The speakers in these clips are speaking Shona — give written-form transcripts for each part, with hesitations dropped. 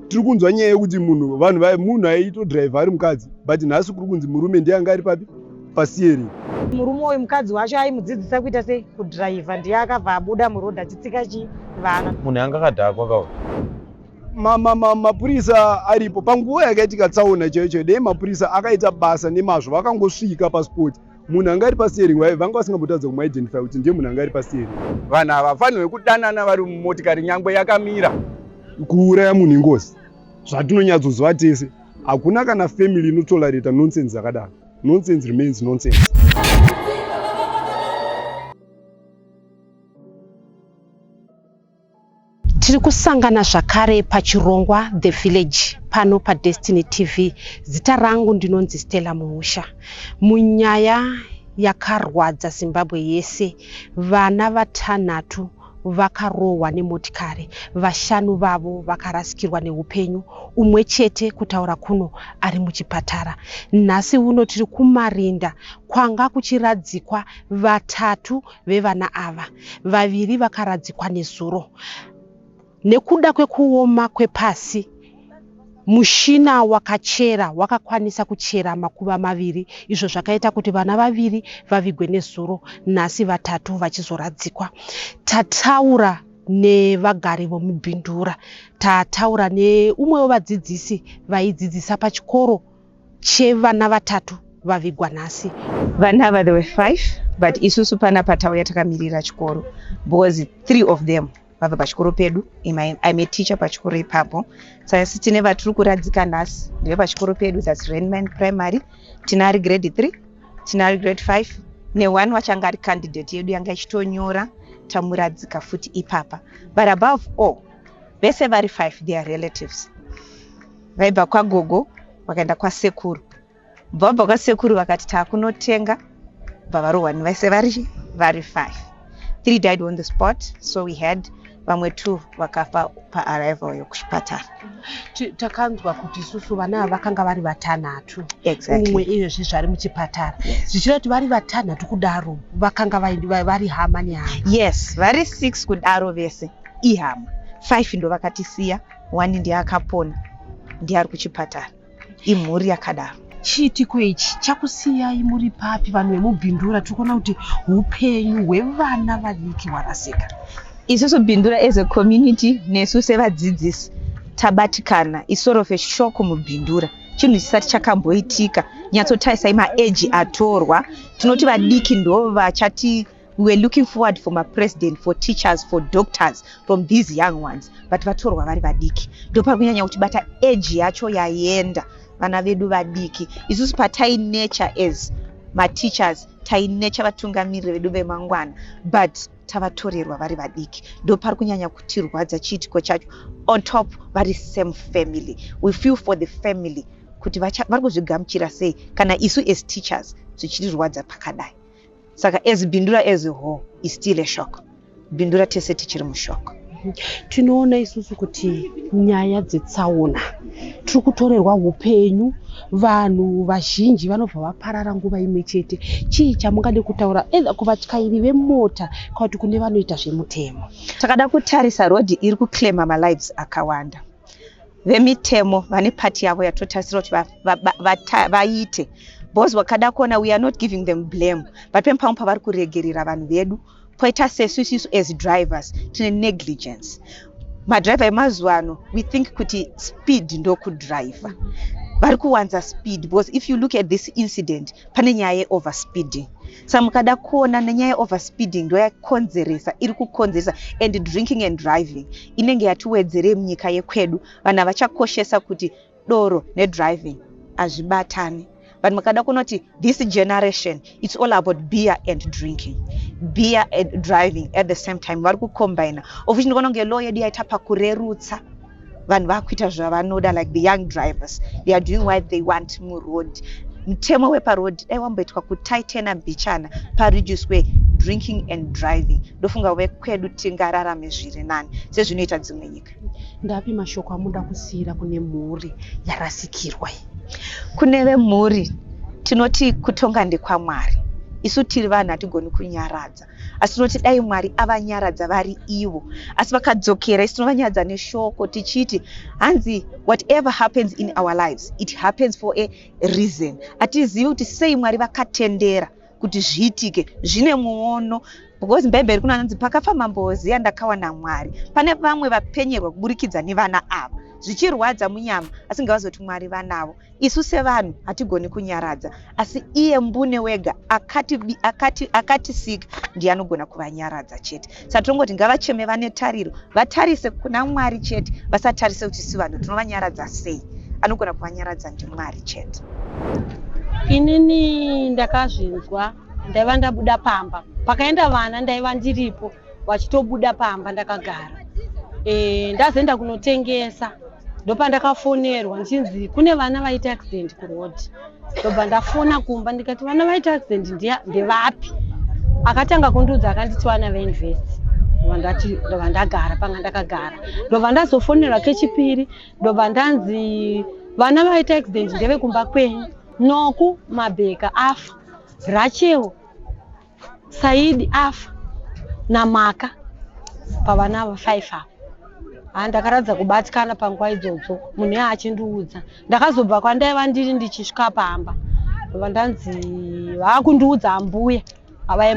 Tiri kunzwa nyaya yekuti munhu vanhu munhu aitodhiraivha ari mukadzi, but nhasi kuri kunzi murume ndiye anga ari papi pasteering. Murume uyu, mukadzi wacho aimudzidzisa kuita sei, kudhiraivha, ndiye akabva abuda murodhi achitsika chi vana. Munhu anga akadhakwa kauri. Mapurisa aripo panguva yakaitika tsaona chaiyo chaiyo. Dei mapurisa akaita basa nemazvo, vakangosvika paspot, munhu anga ari pasteering vanga vasingambotadza kumuidentify kuti ndiye munhu anga ari pasteering. Vanhu havafanirwe kudanana vari mumotikari nyangwe yakamira. Kuuraya munhu ingozi, zvatinonyatsoziva tese. Hakuna kana family inotolerata nonsense dzakadaro. Nonsense remains nonsense. Tiri kusangana zvakare pachirongwa The Village pano paDestiny TV. Zita rangu ndinonzi Stella Muusha. Munyaya yakarwadza Zimbabwe yese, vana vatanhatu vakarohwa nemotikari, vashanu vavo vakarasikirwa neupenyu, umwe chete kutaura kuno ari muchipatara. Nhasi uno tiri kumarinda kwanga kuchiradzikwa vatatu vevana ava. Vaviri vakaradzikwa nezuro. Nekuda kwekuoma kwepasi, mushina wakachera wakakwanisa kuchera makuva maviri, izvo zvakaita kuti vana vaviri vavigwe nezuro, nhasi vatatu vachizoradzikwa. Tataura nevagari vomuBindura, tataura neumwe wevadzidzisi vaidzidzisa pachikoro chevana vatatu vavigwa nhasi. Vana ava, there were five, but isusu panapa tauya takamirira chikoro because three of them vabva pachikoro pedu. I'm a teacher pachikoro ipapo. Saka isi tine vatiri kuradzika nhasi ndeve pachikoro pedu, that's Rainman Primary. Tina ari grade 3, tina ari grade 5, neone wachanga ari candidate yedu yanga ichitonyora, tamuradzika futi ipapa. But above all, vese vari five, they are relatives. Vaibva kwagogo vakaenda kwasekuru, bva kwasekuru vakati taakunotenga, bva varohwa vese vari five. Three died on the spot, so we had vamwe two vakafa paarrival yokuchipatara. Takanzwa kuti isusu vana ava vakanga vari vatanhatu. Exactly. Umwe iyezvi zvari muchipatara. Yes. Zvichireva kuti vari vatanhatu kudaro vakanga vari hama nehama? Yes, vari six kudaro, vese ihama. Five ndo vakatisiya, one ndiye akapona, ndiye ari kuchipatara. Imhuri yakadaro. Chiitiko ichi chakusiyai muri papi, vanhu vemuBindura? Tiri kuona kuti upenyu hwevana vadiki hwarasika. Isusu Bindura as a community, nesu sevadzidzisi, tabatikana. Isort of a shock muBindura, chinhu chisati chakamboitika. Nyatsotarisai maage atorwa. Tinoti vadiki ndo vachati, we were looking forward for mapresident, for teachers, for doctors from these young ones, but vatorwa vari vadiki. Ndo pari kunyanya kutibata, age yacho yaenda, vana vedu vadiki. Isusu patainurture as mateachers, tainurture vatungamiriri vedu vemangwana, but tavatorerwa vari vadiki. Ndo pari kunyanya kutirwadza chiitiko chacho. On top, vari same family. We feel for the family kuti vari kuzvigamuchira sei kana isu as teachers zvichitirwadza pakadai. Saka as Bindura as a whole is still a shock. Bindura tese tichiri mushock. Tinoona isusu kuti nyaya dzetsaona, tiri kutorerwa upenyu, vanhu vazhinji vanobva vaparara nguva imwe chete. Chii chamungade kutaura either kuvatyairi vemota kana kuti kune vanoita zvemutemo? Takada kutarisa, rodhi iri kuclaima malives akawanda. Vemitemo vane part yavo yatotarisira kuti vaite because wakada kuona, we are not giving them blame, but pemwe pamwe pavari kuregerera vanhu vedu, poita sesu isusu as drivers tine negligence. Madhiraivha emazuva ano, we think kuti speed ndokudhiraivha. Vari kuwanza speed because if you look at this incident, pane nyaya yeoverspeeding. Saka mukada kuona, nenyaya yeoverspeeding ndo yakonzeresa, iri kukonzeresa, and drinking and driving inenge yatiwedzerei munyika yekwedu. Vanhu havachakoshesa kuti doro nedriving hazvibatani, but mukada kuona kuti this generation, it's all about beer and drinking, beer and driving at the same time. Vari kucombina, of which ndikuona kunge law yedu yaita pakurerutsa. Vanhu vakuita zvavanoda, like the young drivers, they are doing what they want muroad. Mutemo weparoad dai wamboitwa kutaitena mbichana, pareducwe drinking and driving. Ndofunga vekwedu tingararame zviri nani sezvinoita dzimwe nyika. Ndapi mashoko amuda kusiyira kune mhuri yarasikirwa iyi? Kune vemhuri tinoti kutonga ndekwaMwari. Isu tiri vanhu hatigoni kunyaradza, asi tinoti dai Mwari avanyaradza vari ivo. Asi vakadzokera, isu tinovanyaradza neshoko tichiti hanzi whatever happens in our lives, it happens for a reason. Hatizivi kuti sei Mwari vakatendera kuti zviitike, zvine muono, because Bhaibheri kunanzi pakafa Mambo Hoziya ndakawana Mwari. Pane vamwe vapenyerwa kuburikidza nevana ava, zvichirwadza munyama, asi ngavazoti Mwari vanavo. Isu sevanhu hatigoni kunyaradza, asi iye mbune wega akatisika akati, akati ndiye anogona kuvanyaradza chete. Saka tinongoti ngavacheme vane tariro, vatarise kuna Mwari chete, vasatarise kuti isu vanhu tinovanyaradza sei. Anogona kuvanyaradza ndiMwari chete. Inini ndakazvinzwa, ndaiva ndabuda pamba pakaenda vana, ndaiva ndiripo vachitobuda pamba ndakagara. Ndazoenda kunotengesa, ndopandakafonerwa ndichinzi kune vana vaita accident kuroad. Ndobva ndafona kumba ndikati vana vaita accident ndevapi? Akatanga kundiudza, akanditi vana veuniversity. Ndobva ndagara panga ndakagara, ndobva ndazofonerwa kechipiri, ndobva ndanzi vana vaita accident ndevekumba kwenyu, Noku Mabheka afa, Rachel Saidi afa naMaka, pavana ava 5 ava. Ha, ndakaratidza kubatikana panguva idzodzo munhu iye achindiudza. Ndakazobva kwandaiva ndiri ndichisvika pamba, ndobva ndanzi vaakundiudza ambuya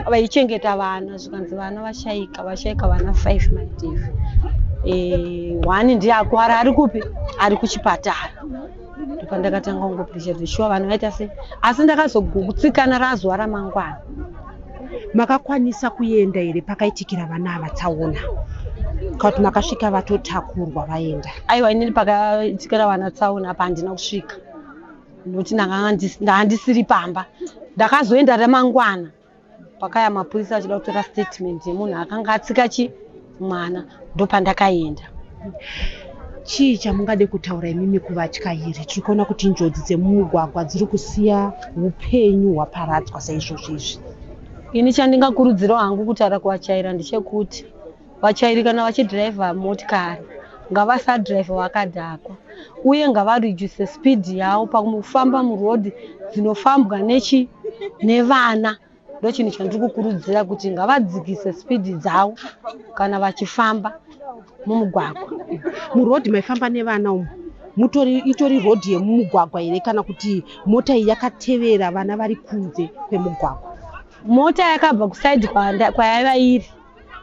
vaichengeta vana, zvikanzi vana vashaika, vashaika vana 5 maidev. One ndiye akwara, ari kupi? Ari kuchipatara. Ndopandakatanga kungopressure, shuwa vanhu vaita sei? Asi ndakazogutsikana razuva ramangwana. Makakwanisa kuenda here pakaitikira vana ava tsaona, kana kuti makasvika vatotakurwa vaenda? Aiwa, inini pakaitikira vana tsaona apa handina kusvika, nokuti ndanga ndisiri pamba. Ndakazoenda ramangwana pakaya mapurisa achida kutora statement yemunhu akanga atsika chi mwana, ndopandakaenda. Chii chamungade kutaura imimi kuvatyairi? Tiri kuona kuti njodzi dzemumugwagwa dziri kusiya upenyu hwaparadzwa saizvozvo izvi. Ini chandingakurudzirawo hangu kutaura kuvatyaira ndechekuti vatyairi kana vachidhiraivha motikari ngavasadhiraivha vakadhakwa, uye ngavareduce speed yavo pakufamba murodhi dzinofambwa nechi nevana. Ndo chinhu chandiri kukurudzira, kuti ngavadzikise speed dzavo kana vachifamba mumugwagwa. Murodhi maifamba nevana umu, mutori itori rodhi yemumugwagwa here, kana kuti mota iyi yakatevera vana vari kunze kwemugwagwa? Mota yakabva kuside kwayaiva iri,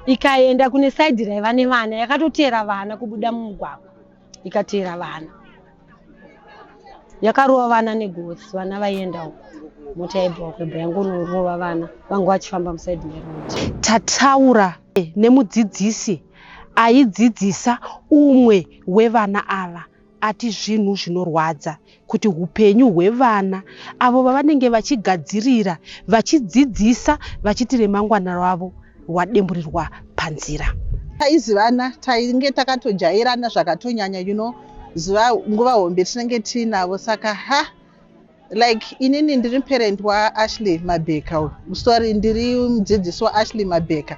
ikaenda kune side raiva nevana, yakatotera vana kubuda mumugwagwa, ikatera vana, yakarova vana negotsi. Vana vaienda uko, mota yaibva uko, ibva yangonorova vana vanga vachifamba muside merodhi. Tataura nemudzidzisi aidzidzisa umwe wevana ava, ati zvinhu zvinorwadza kuti upenyu hwevana avo vavanenge vachigadzirira, vachidzidzisa, vachiti remangwana ravo rwademburirwa panzira. Taizivana, tainge takatojairana zvakatonyanya, zuva nguva hombe tinenge tiinavo. Saka ha, like inini ndiri parent waAshley Mabheka uyu, sorry, ndiri mudzidzisi waAshley Mabheka.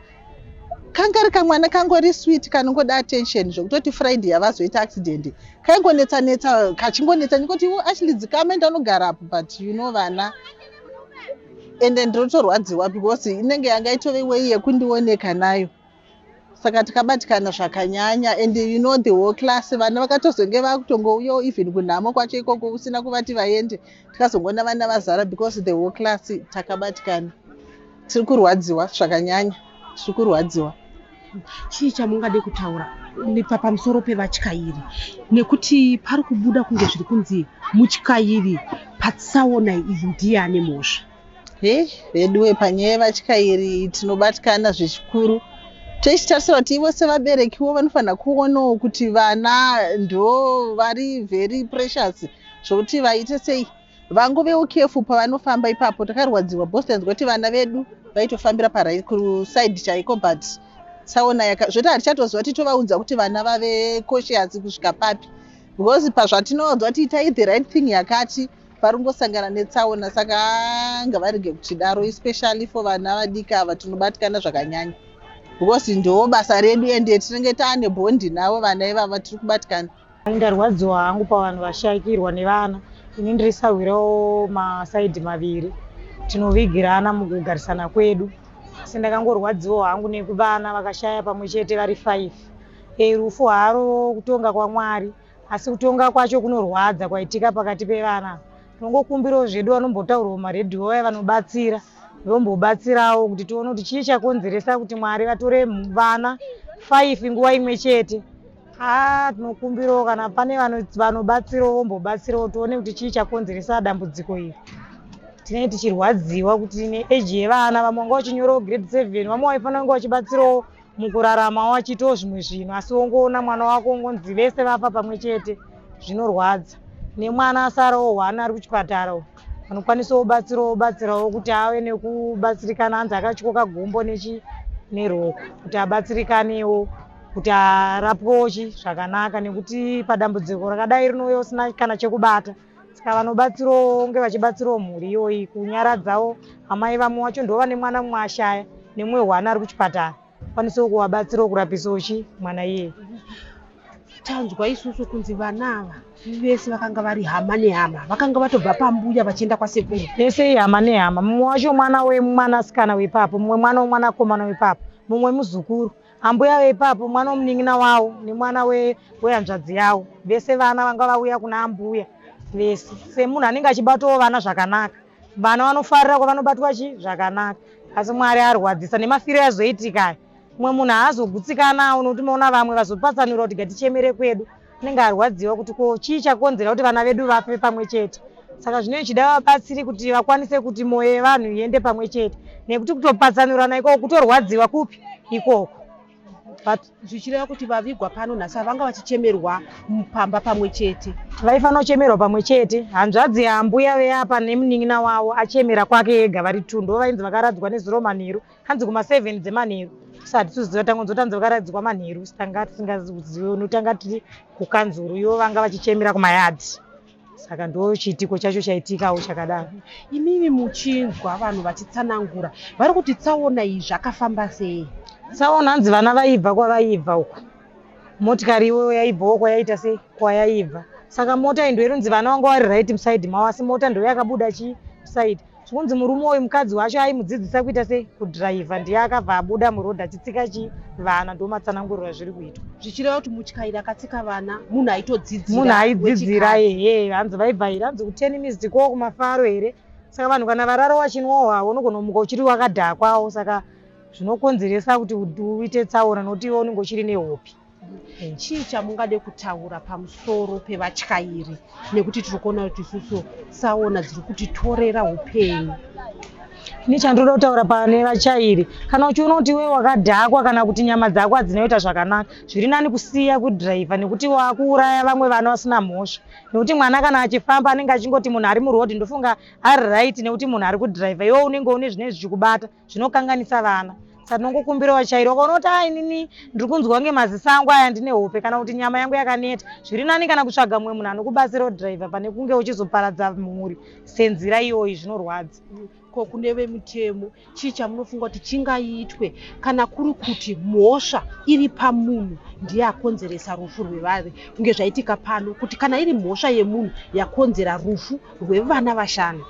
Kanga ri kamwana kangori sweet, kanongoda attention, zvekutoti Friday yavazoita accident kaingonetsa netsa, kachingonetsa, ndingoti iwo Ashley dzikama, enda unogarapo. But vana, ende ndinotorwadziwa because inenge yanga itove way yekundioneka nayo. Saka takabatikana zvakanyanya. And the whole class, vana vakatozonge vakutongouyawo even kunhamo kwacho ikoko usina kuvati vaende, tikazongoona vana vazara because the whole class takabatikana. Tiri kurwadziwa zvakanyanya, tiri kurwadziwa. Chii chamungade kutaura pamusoro pevatyairi, nekuti pari kubuda kunge zviri kunzi mutyairi patsaona iyi ndiye ane mhosva? He, veduwe, panyaya yevatyairi tinobatikana zvikuru, tichitarisira kuti ivo sevaberekiwo vanofanira kuonawo kuti vana ndo vari very precious, zvokuti vaite sei, vangovewo careful pavanofamba ipapo. Takarwadziwa because tanzwa kuti vana vedu vaitofambira kuside chaiko, but tsaona zvoti hatichatoziva kuti tovaudza kuti vana vave cautious kusvika papi, because pazvatinoudza kuti itai the right thing yakati, parongosangana netsaona. Saka ngavarege kutidaro, especially for vana vadiki ava. Tinobatikana zvakanyanya because ndo basa redu, ende tinenge taane bond navo vana ivava. Tiri kubatikana. Ndarwadziwa hangu pavanhu vashaikirwa nevana. Ini ndiri sahwirawo maside maviri. Tinovigirana mukugarisana kwedu. Asi ndakangorwadziwa hangu nekuvana vakashaya pamwe chete vari 5. E, rufu haro kutonga kwaMwari, asi kutonga kwacho kunorwadza kwaitika pakati pevana. Tinongokumbirawo zvedu vanombotaurwa mumaredhiyo vaya vanobatsira vombobatsirawo kuti tione kuti chii chakonzeresa kuti Mwari vatore vana 5 nguva imwe chete. Haa tinokumbirawo kana pane vanobatsirawo vombobatsirawo tione kuti chii chakonzeresa dambudziko iri. Tinenge tichirwadziwa kuti neage yevana vamwe vanga vachinyorawo grade 7 vamwe vaifanira kunge vachibatsirawo mukuraramawo vachiitawo zvimwe zvinhu asi wongoona mwana wako wongonzi vese vafa pamwe chete zvinorwadza. Nemwana asarawo one ari kuchipatara uko vanokwanisawo kubatsirawo batsirawo kuti ave nekubatsirikana hanzi akatyoka gumbo nechi neroko kuti abatsirikanewo kuti arapwewo chi zvakanaka nekuti padambudziko rakadai rinouya usina kana chekubata saka vanobatsirawo kunge vachibatsirawo mhuri iyoyi kunyaradzawo amai vamwe wacho ndo vane mwana mumwe ashaya nemumwe hwana ari kuchipatara kwanisawo kuvabatsirawo kurapisawo chi mwana iyeye. Tanzwa isusu kunzi vana ava vese vakanga vari hama nehama, vakanga vatobva pambuya vachienda kwasekuru. Vese ihama nehama, mumwe wacho mwana wemwanasikana weipapo, mumwe mwana wemwanakomana weipapo, mumwe muzukuru. Ambuya veipapo, mwana wemunin'ina wavo nemwana wehanzvadzi yavo, vese vana vanga vauya kuna ambuya vese. Semunhu anenge achibatawo vana zvakanaka, vana vanofarira kwavanobatwa chi zvakanaka. Asi Mwari arwadzisa nemafiro azoitika aya. Mumwe munhu haazogutsikanawo nokuti maona vamwe vazopatsanura kuti gatichemere kwedu. Anenge arwadziwa kuti ko chii chakonzera kuti vana vedu vafe pamwe chete. Saka zvinenge zvichida vabatsiri kuti vakwanise kuti mwoyo yevanhu iende pamwe chete nekuti kutopatsanurana ikoko kutorwadziwa kupi ikoko. But zvichireva kuti vavigwa pano nhasi vanga vachichemerwa pamba pamwe chete. Vaifanira kuchemerwa pamwe chete. Hanzvadzi yaambuya veapa nemunin'ina wavo achemera kwake ega vari two ndo vainzi vakaradzwa nezuro manheru hanzi kuma 7 dzemanheru so hatisiziva tangonzwa tanzi vakaradzikwa manheru tanga tisingazive nokuti tanga tiri kukanzuru ivo vanga vachichemera kumayadhi saka ndo chiitiko chacho chaitikawo chakadaro. Imimi muchinzwa vanhu vachitsanangura vari kuti tsaona iyi zvakafamba sei? Tsaona hanzi vana vaibva kwavaibva uko motikari iyoyo yaibvawo kwayaita sei kwayaibva saka mota iyi ndoinonzi vana vanga vari right musaidi mavo asi mota ndoyakabuda chii musaidi Zvikunzi murume uyu mukadzi wacho aimudzidzisa kuita sei kudhiraivha ndiye akabva abuda muroad achitsika chii vana ndomatsananguriro azviri kuitwa. Zvichireva kuti mutyairi akatsika vana munhu aitodzidzira. Munhu aidzidzira ehe hanzi vaibva here hanzi kuteni miziti ko kumafaro here saka vanhu kana varara wachinwawo hawo unogona kumuka uchiri wakadhakwawo saka zvinokonzeresa kuti uite tsaona nokuti iwe unenge uchiri nehope. Chii chamungade kutaura pamusoro pevatyairi nekuti tiri kuona kuti isusu tsaona dziri kutitorera upenyu? Ini chandinoda kutaura pane vatyairi, kana uchiona kuti iwe wakadhakwa kana kuti nyama dzako hadzina kuita zvakanaka, zviri nani kusiya kudhiraivha nekuti wakuuraya vamwe vana vasina mhosva. Nekuti mwana kana achifamba anenge achingoti munhu ari muroad ndofunga ari right nekuti munhu ari kudhiraivha, iwe unenge une zvinenge zvichikubata zvinokanganisa vana. Saka tinongokumbira vachairi vakaona kuti ah inini ndiri kunzwa kunge maziso angu aya ndine hope kana kuti nyama yangu yakaneta, zviri nani kana kutsvaga mumwe munhu anokubatsira kudhiraivha pane kunge uchizoparadza mhuri senzira iyoyi, zvinorwadza. Ko kune vemutemo chii chamunofunga kuti chingaitwe kana kuri kuti mhosva iri pamunhu ndiye akonzeresa rufu rwevari kunge zvaitika pano kuti kana iri mhosva yemunhu yakonzera rufu rwevana vashanu?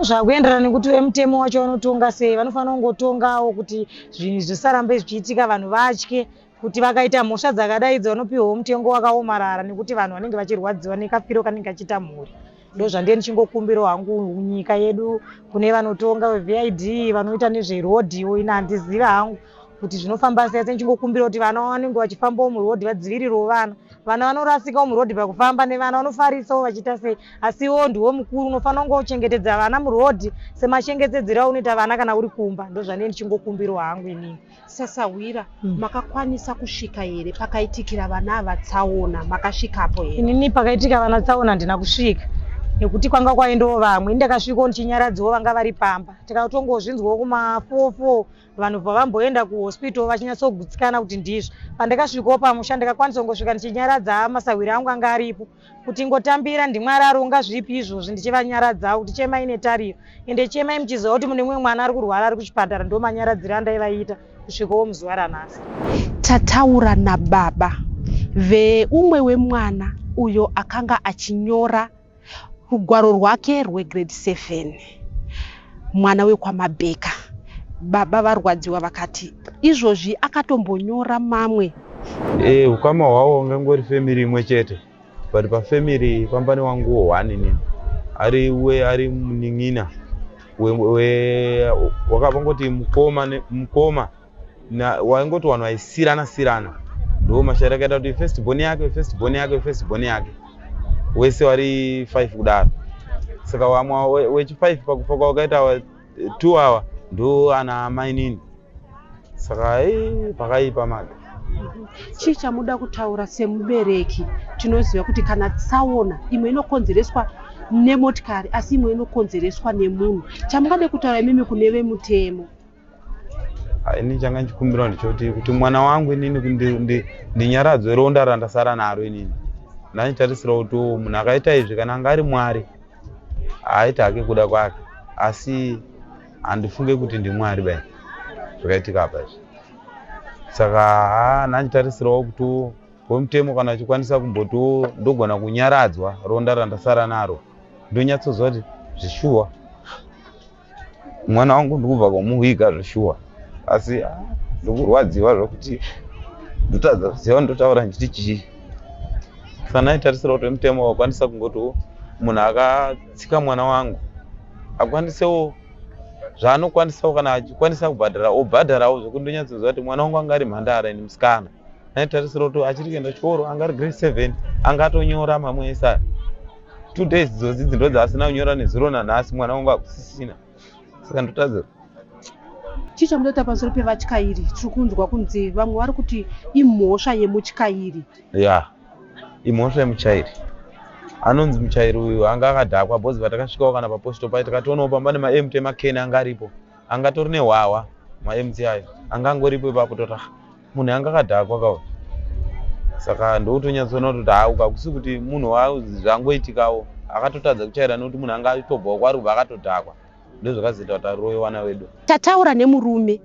Zvakuenderana nekuti vemutemo wacho vanotonga sei. Vanofanira kungotongawo kuti zvinhu zvisarambe zvichiitika, vanhu vatye kuti vakaita mhosva dzakadai idzi vanopiwawo mutengo wakaomarara nekuti vanhu vanenge vachirwadziwa nekafiro kanenge kachiita mhuri. Ndozvandiye ndichingokumbirawo hangu nyika yedu kune vanotonga veVID vanoita nezverodhiwo ini handizive hangu kuti zvinofamba sei asi ndichingokumbira kuti vana vanenge vachifambawo murodhi vadzivirirawo vana. Vana vanorasikawo murodhi pakufamba nevana vanofarisawo vachiita sei asi iwewo ndiwe mukuru unofanira kunge uchengetedza vana murodhi semachengetedzero aunoita vana kana uri kumba. Ndozvandiye ndichingokumbirawo hangu inini. Sasahwira, makakwanisa kusvika here pakaitikira vana ava tsaona? Makasvikapo here? Inini pakaitika vana tsaona handina kusvika nekuti kwanga kwaendawo vamwe. Ini ndakasvikawo ndichinyaradzawo vanga vari pamba. Tikatongozvinzwawo kuma 4 4 vanhu bva vamboenda kuhospital vachinyatsogutsikana kuti ndizvo. Pandakasvikawo pamusha ndakakwanisa kungosvika ndichinyaradza masahwira angu anga aripo kuti ingotambira ndiMwari aronga zvipi izvozvi ndichivanyaradzawo kuti chemai netariro ende chemai muchiziva kuti mune mumwe mwana ari kurwara ari kuchipatara ndomanyaradziro andaivaita kusvikawo muzuva ranhasi. Tataura nababa veumwe wemwana uyo akanga achinyora rugwaro rwake rwegrade 7. Mwana wekwaMabheka. Baba varwadziwa vakati izvozvi akatombonyora mamwe. Ukama hwavo ungangori family imwe chete, but pafamily pamba newanguwo one inini ari we ari munin'ina wakavangoti mukoma mukoma waingoti vanhu vaisirana sirana. Ndo mashari akaita kuti first born yake, first born yake, first born yake, wese vari 5 kudaro. Saka vamwe wechi5 pakufa kwakaita 2 awa ndo ana mainini. Saka pakaipa maga. Chii chamuda kutaura semubereki? Tinoziva kuti kana tsaona imwe inokonzereswa nemotikari, asi imwe inokonzereswa nemunhu. Chamungade kutaura imimi kune vemutemo? Ini changa ndichikumbira ndechekuti kuti mwana wangu inini ndinyaradzwe ronda randasara naro. Inini ndanditarisira kuti munhu akaita izvi, kana anga ari Mwari, aita hake kuda kwake, asi handifunge kuti ndiMwari bai zvakaitika apa izvi. Saka ha, ndanditarisirawo kuti wemutemo kana achikwanisa kumbotiwo ndogona kunyaradzwa ronda randasara naro, ndonyatsoziva kuti zvishuwa mwana wangu ndikubva kumuviga zvishuwa. Asi ndikurwadziwa zvokuti ndotadza kuziva ndotaura ndichiti chii. Saka ndaitarisira kuti mutemo wakwanisa kungotiwo munhu akatsika mwana wangu akwanisewo zvaanokwanisawo, kana achikwanisa kubhadhara obhadharawo, zvekuti ndonyatsoziva kuti mwana wangu anga ari mhandara. Ini musikana ndaitarisira kuti achiri kuenda chikoro, anga ari grade 7, anga atonyora mamwe ese aya. 2 days dzodzi idzi ndo dzaasina kunyora, nezuro nanhasi mwana wangu akusisina. Saka ndotadza. Chii chamunoita pamusoro pevatyairi? Tiri kunzwa kunzi vamwe vari kuti imhosva yemutyairi. Ya, imhosva yemutyairi. Anonzi mutyairi uyu anga akadhakwa, bhozi patakasvikawo kana paposto pai takationawo pamba nemaempty emakeni anga aripo, anga atori nehwahwa maempty ayo anga angoripo ipapo. Toti, "Ah, munhu anga akadhakwa kawa." Saka ndokutonyatsoona kuti ha, hakusi kuti munhu zvangoitikawo akatotadza kutyaira, nekuti munhu anga atobvawo kwaari kubva akatodhakwa. Ndozvakazoita kuti arove vana vedu. Tataura nemurume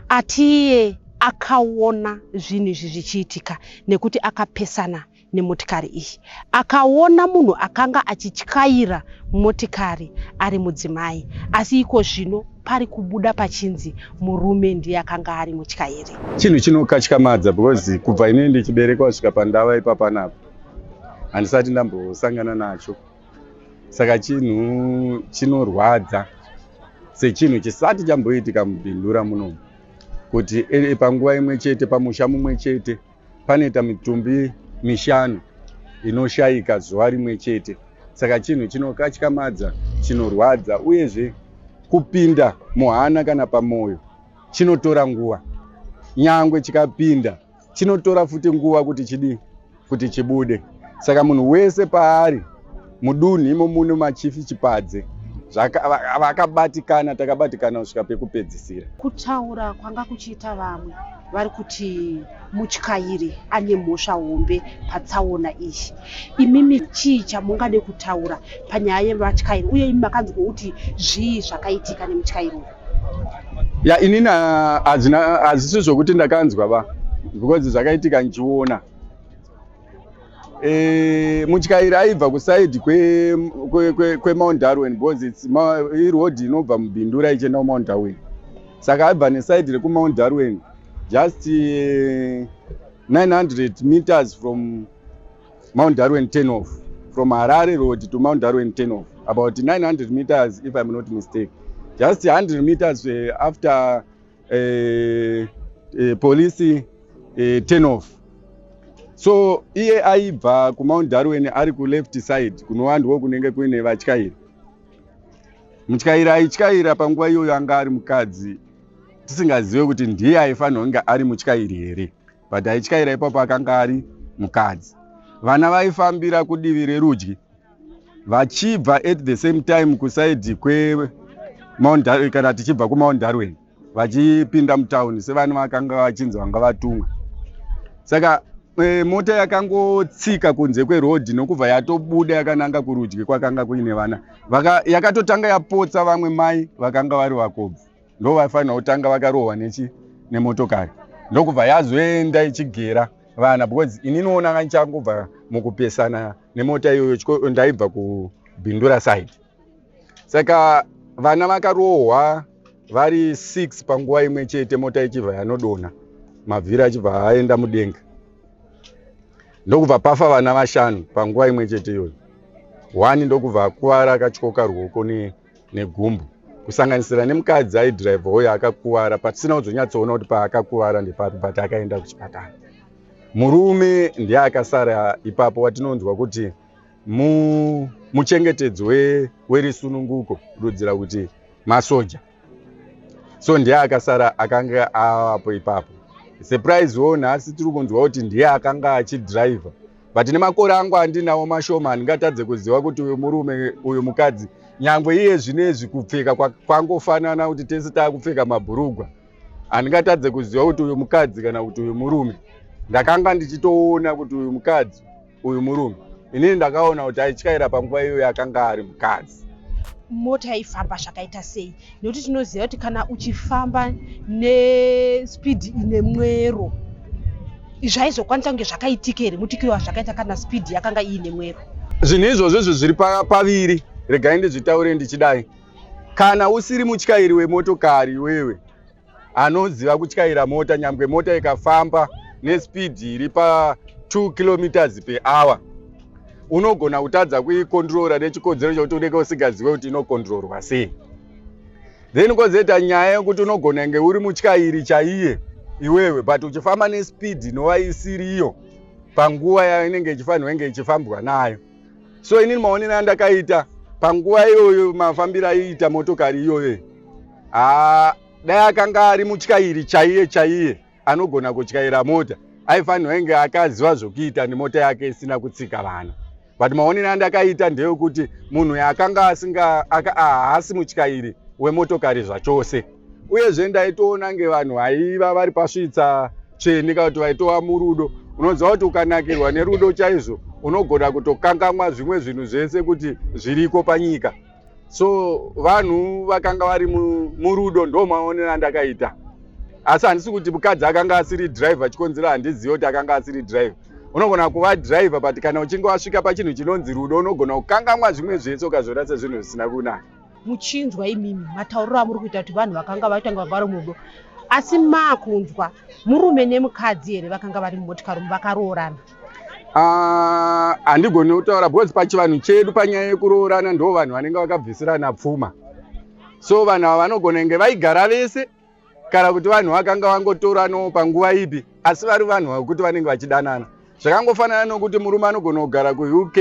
atiye akaona zvinhu izvi zvichiitika, nekuti akapesana nemotikari iyi, akaona munhu akanga achityaira motikari ari mudzimai, asi iko zvino pari kubuda pachinzi murume ndiye akanga ari mutyairi. Chinhu chinokatyamadza, because kubva inini ndichiberekwa kusvika pandava ipapanapa handisati ndambosangana nacho. Saka chinhu chinorwadza, sechinhu chisati chamboitika muBindura munomu, kuti panguva imwe chete, pamusha mumwe chete, panoita mitumbi mishanu inoshayika zuva rimwe chete. Saka chinhu chinokatyamadza, chinorwadza, uyezve kupinda muhana kana pamwoyo chinotora nguva. Nyangwe chikapinda, chinotora futi nguva kuti chidii, kuti chibude. Saka munhu wese paari mudunhu imo muno machief Chipadze vakabatikana, takabatikana kusvika pekupedzisira. Kutaura kwanga kuchiita vamwe vari kuti mutyairi ane mhosva hombe patsaona iyi. Imimi chii chamungade kutaura panyaya yevatyairi, uye imi makanzwa kuti zvii zvakaitika nemutyairi uyu? Ya, inini hazvina, hazvisi zvokuti ndakanzwa va, because zvakaitika ndichiona. Mutyairi aibva kuside kweMount Darwin, because its iroad inobva muBindura ichienda kuMount Darwin. Saka aibva neside rekuMount Darwin, just 900 meters from Mount Darwin turn off, from Harare Road to Mount Darwin turn off, about 900 meters if I'm not mistaken, just 100 meters after police turn off. So iye aibva kuMount Darwin ari kuleft side, kunova ndiko kunenge kuine vatyairi. Mutyairi aityaira panguva iyoyo anga ari mukadzi, tisingazive kuti ndiye aifanirwa kunge ari mutyairi here, but aityaira ipapo akanga ari mukadzi. Vana vaifambira kudivi rerudyi vachibva at the same time kuside kweMount Darwin, kana tichibva kuMount Darwin vachipinda mutauni, sevana vakanga vachinzi vanga vatumwa. Saka mota yakangotsika kunze kwerodhi nokubva yatobuda yakananga kurudyi kwakanga kuine vana. Yakatotanga yapotsa vamwe mai vakanga vari vakobvu, ndo vaifanira kutanga vakarohwa nechi nemotokari, ndokubva yazoenda ichigera vana, because ininiona ndichangobva mukupesana nemota iyoyo, ndaibva kuBindura side. Saka Vana vakarohwa vari 6 panguva imwe chete, mota ichibva yanodonha, mavhiri achibva aenda mudenga, ndokubva pafa vana 5 panguva imwe chete iyoyo. One ndokubva akuvara, akatyoka ruoko negumbo, kusanganisira nemukadzi aidhiraivha uyo akakuvara, patisina kuzonyatsoona kuti paakakuvara ndepapi, but akaenda kuchipatara. Murume ndiye akasara ipapo, watinonzwa kuti muchengetedzi werusununguko, kududzira kuti masoja. So ndiye akasara akanga avapo ipapo. Surprise wo, nhasi tiri kunzwa kuti ndiye akanga achidhiraivha, but nemakore angu andinawo mashoma, handingatadze kuziva kuti uyu murume, uyu mukadzi. Nyangwe iye zvinezvi kupfeka kwangofanana, kuti tese taakupfeka mabhurugwa, handingatadze kuziva kuti uyu mukadzi kana kuti uyu murume. Ndakanga ndichitoona kuti uyu mukadzi, uyu murume. Inini ndakaona kuti aityaira panguva iyoyo akanga ari mukadzi. Mota yaifamba zvakaita sei? Nekuti tinoziva kuti kana uchifamba nespeed ine mwero, zvaizokwanisa kunge zvakaitika here mutikiro wazvakaita kana speed yakanga iine mwero? Zvinhu izvozvo izvo zviri paviri. Regai ndizvitaure ndichidai: kana usiri mutyairi wemotokari, iwewe anoziva kutyaira mota, nyangwe mota ikafamba nespeed iri pa2 kilometers per hour, unogona kutadza kuicontrola nechikonzero chekuti unenge usingazive kuti inocontrolwa sei. Then kwozoita nyaya yekuti unogona kunge uri mutyairi chaiye iwewe, but uchifamba nespeed inova isiriyo panguva yainenge ichifanirwa inge ichifambwa nayo. So inini maonero andakaita panguva iyoyo, mafambiro aiita motokari iyoyo, haa, dai akanga ari mutyairi chaiye chaiye anogona kutyaira mota, aifanirwa inge akaziva zvokuita nemota yake isina kutsika vana. But maonero andakaita ndeyekuti munhu akanga asinga haasi mutyairi wemotokari zvachose. Uyezve ndaitoona ngevanhu vaiva vari pasvitsa tsvene, kana kuti vaitova murudo. Unoziva kuti ukanakirwa nerudo chaizvo, unogona kutokangamwa zvimwe zvinhu zvese kuti zviriko panyika. So vanhu vakanga vari murudo, ndo maonero andakaita. Asi handisi kuti mukadzi akanga asiri driver. Chikonzero handizivi kuti akanga asiri driver, unogona kuva driver, but kana uchinge wasvika pachinhu chinonzi rudo, unogona kukangamwa zvimwe zvese, ukazviona sezvinhu zvisina kunaka. Muchinzwa imimi matauriro amuri kuita kuti vanhu vakanga vaitanga vari murudo, asi maakunzwa murume nemukadzi here vakanga vari mumotikari umu vakaroorana? Ah, handigoni kutaura, because pachivanhu chedu, panyaya yekuroorana, ndo vanhu vanenge vakabvisirana pfuma. So vanhu ava vanogona kunge vaigara vese, kana kuti vanhu vakanga vangotoranawo panguva ipi, asi vari vanhu vekuti vanenge vachidanana. Zvakangofanana nokuti murume anogona kugara kuUK,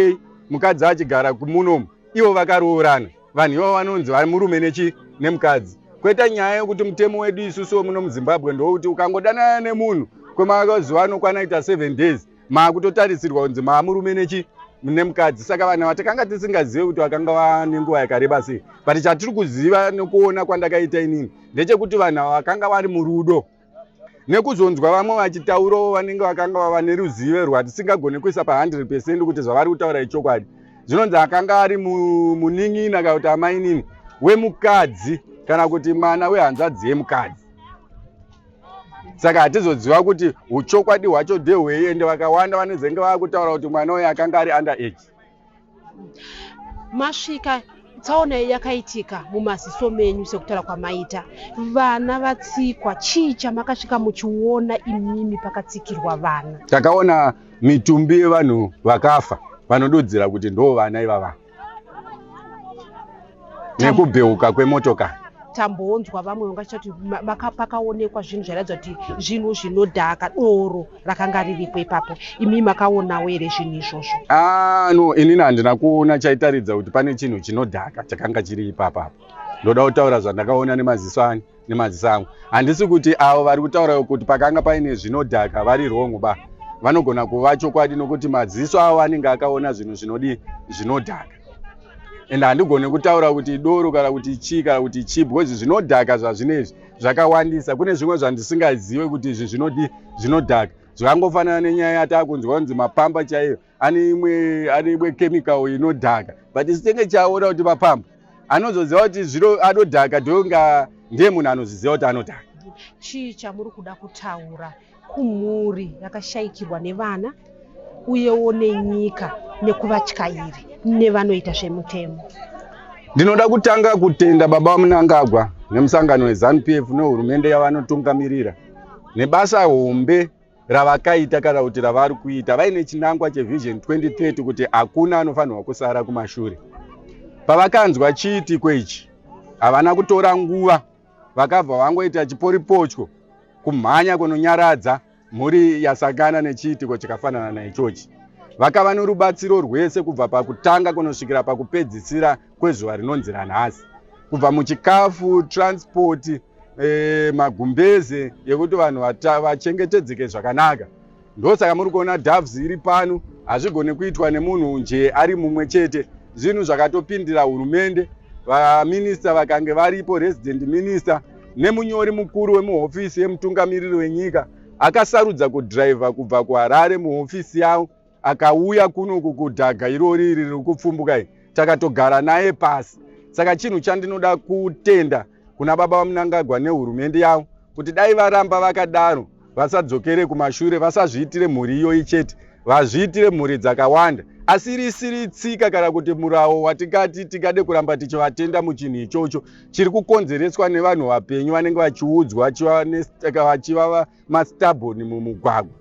mukadzi achigara kumunomu, ivo vakaroorana. Vanhu ivavo vanonzi vari murume nechi nemukadzi. Kweta nyaya yekuti mutemo wedu isusu muno muZimbabwe ndokuti ukangodanana nemunhu kwemazuva anokwana kuita 7 days, maakutotarisirwa kunzi maamurume nechi nemukadzi. Saka vanhu ava takanga tisingazive kuti vakanga vane nguva yakareba sei, but chatiri kuziva nekuona kwandakaita inini ndechekuti vanhu ava vakanga vari murudo. Nekuzonzwa vamwe vachitaurawo, vanenge vakanga vava neruzivo rwatisingagoni kuisa pa100% kuti zvavari kutaura ichokwadi, zvinonzi akanga ari munin'ina kana kuti amainini wemukadzi, kana kuti mwana wehanzvadzi yemukadzi. Saka hatizoziva kuti uchokwadi hwacho ndehwei. Ende vakawanda vanozenge vava kutaura kuti mwana uyu akanga ari under age. Masvika tsaona iyi yakaitika mumaziso menyu, sekutaura kwamaita, vana vatsikwa, chii chamakasvika muchiona imimi pakatsikirwa vana? Takaona mitumbi yevanhu vakafa, vanodudzira kuti ndo vana ivava, nekubheuka kwemotokari. Tambonzwa vamwe vangachati pakaonekwa zvinhu zvairatidza kuti zvinhu zvinodhaka, doro rakanga riripo ipapo. Imi makaonawo here zvinhu izvozvo? Ah, no, inini handina kuona chaitaridza kuti pane chinhu chinodhaka chakanga chiri ipapapo. Ndoda kutaura zvandakaona nemaziso ani, nemaziso angu. Handisi kuti avo vari kutaura kuti pakanga paine zvinodhaka vari wrong ba. Vanogona kuva chokwadi, nokuti maziso avo anenge akaona zvinhu zvinodi zvinodhaka. Ende handigoni kutaura kuti doro kana kuti chii kana kuti chii, because zvinodhaka zvazvinezvi zvakawandisa. Kune zvimwe zvandisingazive kuti izvi zvinodi zvinodhaka. Zvakangofanana nenyaya yataakunzwa kunzi mapamba chaiyo ane imwe chemical inodhaka, but isu tenge chaona kuti mapamba anozoziva kuti zviro anodhaka, ndonga ndiye munhu anozviziva kuti anodhaka. Chii chamuri kuda kutaura kumhuri yakashayikirwa nevana, uyewo nenyika, nekuvatyairi nevanoita zvemutemo? Ndinoda kutanga kutenda baba Mnangagwa nemusangano weZanu PF nehurumende yavanotungamirira nebasa hombe ravakaita kana kuti ravari kuita vaine chinangwa cheVision 2030 kuti hakuna anofanirwa kusara kumashure. Pavakanzwa chiitiko ichi havana kutora nguva, vakabva vangoita chiporipotyo kumhanya kunonyaradza mhuri yasangana nechiitiko chakafanana naichochi. Vakava norubatsiro rwese kubva pakutanga kunosvikira pakupedzisira kwezuva rinonzi ranhasi, kubva muchikafu, transport, magumbeze yekuti vanhu vachengetedzeke zvakanaka. Ndosaka muri kuona Doves iri pano. Hazvigone kuitwa nemunhu nje ari mumwe chete, zvinhu zvakatopindira hurumende, vaminista vakange varipo, resident minister nemunyori mukuru wemuhofisi yemutungamiriri wenyika akasarudza kudhiraivha kubva kuHarare muhofisi yavo akauya kunoku kudhaga irori iri riri kupfumbuka iri, takatogara naye pasi. Saka chinhu chandinoda kutenda kuna baba vaMnangagwa nehurumende yavo kuti dai varamba vakadaro, vasadzokere kumashure, vasazviitire mhuri iyoyi chete, vazviitire mhuri dzakawanda. Asi risiri tsika kana kuti murawo watingati tingade kuramba tichivatenda muchinhu ichocho chiri kukonzereswa nevanhu vapenyu vanenge vachiudzwa vachiva mastubborn mumugwagwa.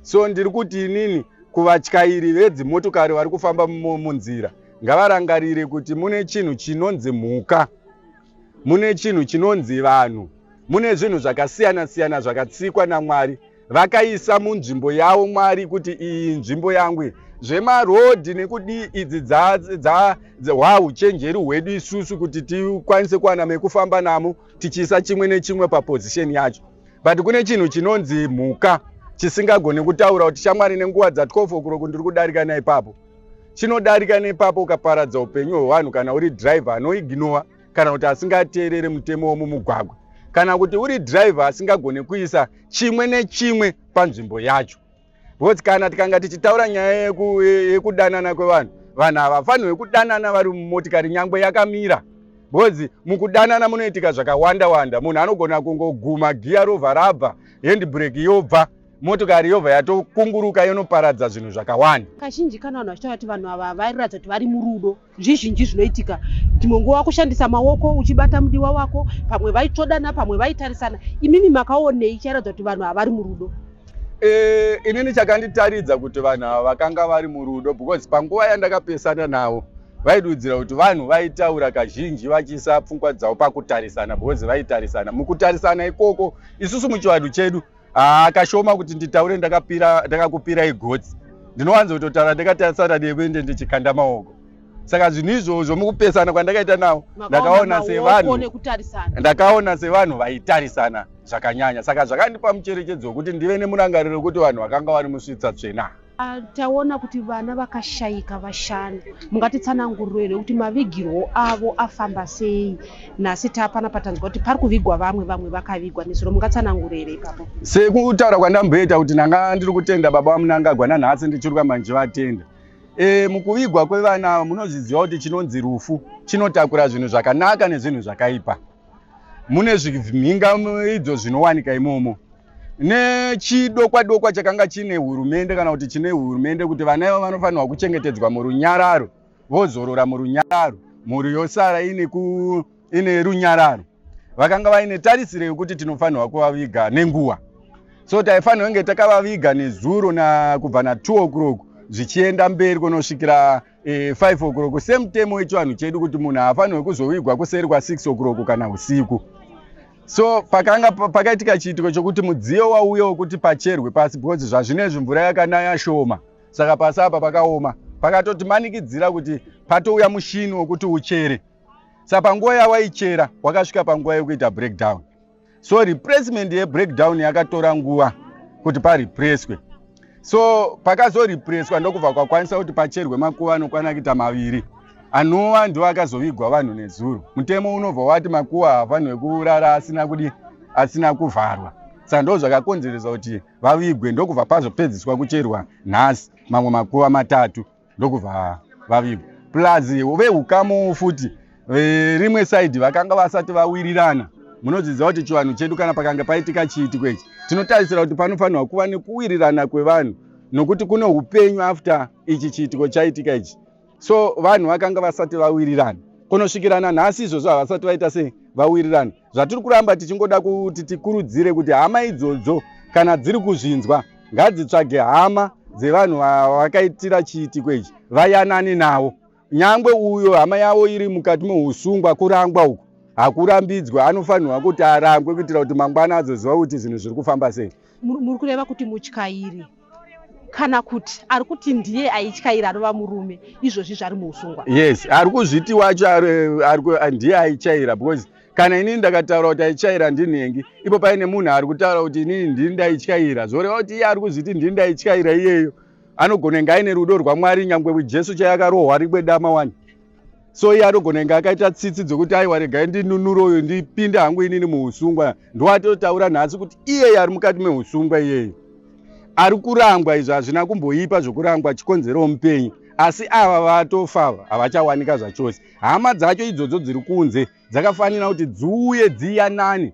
So ndiri kuti inini kuvatyairi vedzimotokari vari kufamba munzira, ngavarangarire kuti mune chinhu chinonzi mhuka, mune chinhu chinonzi vanhu, mune zvinhu zvakasiyana siyana zvakatsikwa naMwari, vakaisa munzvimbo yavo Mwari kuti iyi nzvimbo yangu iyi. Zvemarodhi nekudii idzi hwauchenjeri hwedu isusu kuti tikwanise kuwana mekufamba namo tichiisa chimwe nechimwe paposition yacho. But kune chinhu chinonzi mhuka chisingagoni kutaura kuti shamwari nenguva dza12 o'clock ndiri kudarika naipapo. Chinodarika nepapo ukaparadza upenyu hwevanhu kana uri driver anoignora kana kuti asingateerere mutemo womumugwagwa, kana kuti uri driver asingagone kuisa chimwe nechimwe panzvimbo yacho. Because kana tikanga tichitaura nyaya yekudanana kwevanhu, vanhu havafanirwe kudanana vari mumotikari nyangwe yakamira, because mukudanana munoitika zvakawanda wanda. Munhu anogona kungoguma giya robva rabva, handbrake yobva, motokari yobva yatokunguruka yonoparadza zvinhu zvakawanda. Kazhinji kana vanhu vachitaura kuti vanhu ava vairatidza kuti vari murudo, zvizhinji zvinoitika. Dzimwe nguva kushandisa maoko uchibata mudiwa wako, pamwe vaitsvodana, pamwe vaitarisana. Imimi makaonei chairatidza kuti vanhu ava vari murudo? Inini chakanditaridza kuti vanhu ava vakanga vari murudo, because panguva yandakapesana navo vaidudzira kuti vanhu vaitaura kazhinji vachiisa pfungwa dzavo pakutarisana, because vaitarisana. Mukutarisana ikoko, isusu muchivanhu chedu kashoma kuti nditaure ndakakupirai gotsi, ndinowanza kutotaura ndakatarisana newe ndichikanda maoko. Saka zvinhu izvozvo mukupesana kwandakaita navo ndakaona sevanhu nekutarisana, ndakaona sevanhu vaitarisana zvakanyanya. Saka zvakandipa mucherechedzo wekuti ndive nemurangariro wekuti vanhu vakanga vari musvitsa tsvena. Taona kuti vana vakashayika vashanu. Mungatitsananguriro here kuti mavigirwo avo afamba sei? Nhasi tapana patanzwa kuti pari kuvigwa vamwe, vamwe vakavigwa nezuro. Mungatsananguro here ipapo? Sekutaura kwandamboita kuti ndanga ndiri kutenda baba vaMnangagwa, nanhasi ndichiri kuramba ndichivatenda. Mukuvigwa kwevana ava, munozviziva kuti chinonzi rufu chinotakura zvinhu zvakanaka nezvinhu zvakaipa. Mune zvimhinga idzo zvinowanika imomo nechidokwa dokwa chakanga chine hurumende kana kuti chine hurumende kuti vana ivo vanofanirwa kuchengetedzwa murunyararo, vozorora murunyararo, mhuri yosara ine runyararo. Vakanga vaine tarisiro yekuti tinofanirwa kuvaviga nenguva, so taifanirwa kunge takavaviga nezuro na kubva na2 o'clock zvichienda mberi kunosvikira 5 o'clock, semutemo wechivanhu chedu kuti munhu haafanirwi kuzovigwa kuseri kwa6 o'clock kana usiku. So pakanga pakaitika chiitiko chokuti mudziyo wauya wekuti pacherwe pasi, because zvazvinezvi mvura yakanaya shoma, saka pasi apa pakaoma, pakatotimanikidzira kuti patouya mushini wekuti uchere. Saka panguva yawaichera wakasvika panguva yekuita breakdown, so replacement yebreakdown yakatora nguva kuti pareplacwe. So pakazoreplacwa ndokubva kwakwanisa kuti pacherwe makuva anokwana kuita maviri, anova ndo akazovigwa vanhu nezuro. Mutemo unobva wati makuva haafanirwe kurara asina kudi asina kuvharwa, saka ndo zvakakonzeresa kuti vavigwe, ndokubva pazopedziswa kucherwa nhasi mamwe makuva matatu, ndokubva vavigwa. Plus veukamo futi verimwe side vakanga vasati vawirirana. Munoziziva kuti chivanhu chedu, kana pakanga paitika chiitiko ichi, tinotarisira kuti panofanirwa kuva nekuwirirana kwevanhu, nokuti kune upenyu after ichi chiitiko chaitika ichi. So vanhu vakanga vasati vawirirana. Kunosvikira nanhasi izvozvo havasati vaita sei, vawirirana. Zvatiri kuramba tichingoda kuti tikurudzire kuti hama idzodzo kana dziri kuzvinzwa ngadzitsvage hama dzevanhu vakaitira chiitiko ichi vayanane navo. Nyangwe uyo hama yavo iri mukati meusungwa, kurangwa uku hakurambidzwe, anofanirwa kuti arangwe kuitira kuti mangwana azoziva kuti zvinhu zviri kufamba sei. Muri kureva kuti mutyairi kana kuti ari kuti ndiye aityaira anova murume izvozvi zvari muusungwa? Yes, ari kuzviti wacho ndiye aityaira, because kana inini ndakataura kuti aityaira ndinhengi, ipo paine munhu ari kutaura kuti inini ndini ndaityaira, zvoreva kuti iye ari kuzviti ndini ndaityaira iyeyo anogona kunge aine rudo rwaMwari. Nyangwe Jesu chaiye akarohwa rimwe dama wani, so iye anogona kunge akaita tsitsi dzokuti aiwa, regai ndinunuro uyu, ndipinde hangu inini muusungwa. Ndowatotaura nhasi kuti iyeye ari mukati meusungwa, iyeyo ari kurangwa. Izvo hazvina kumboipa zvokurangwa, chikonzero mupenyu, asi ava vatofa havachawanika zvachose. Hama dzacho idzodzo dziri kunze dzakafanira kuti dziuye dziyanane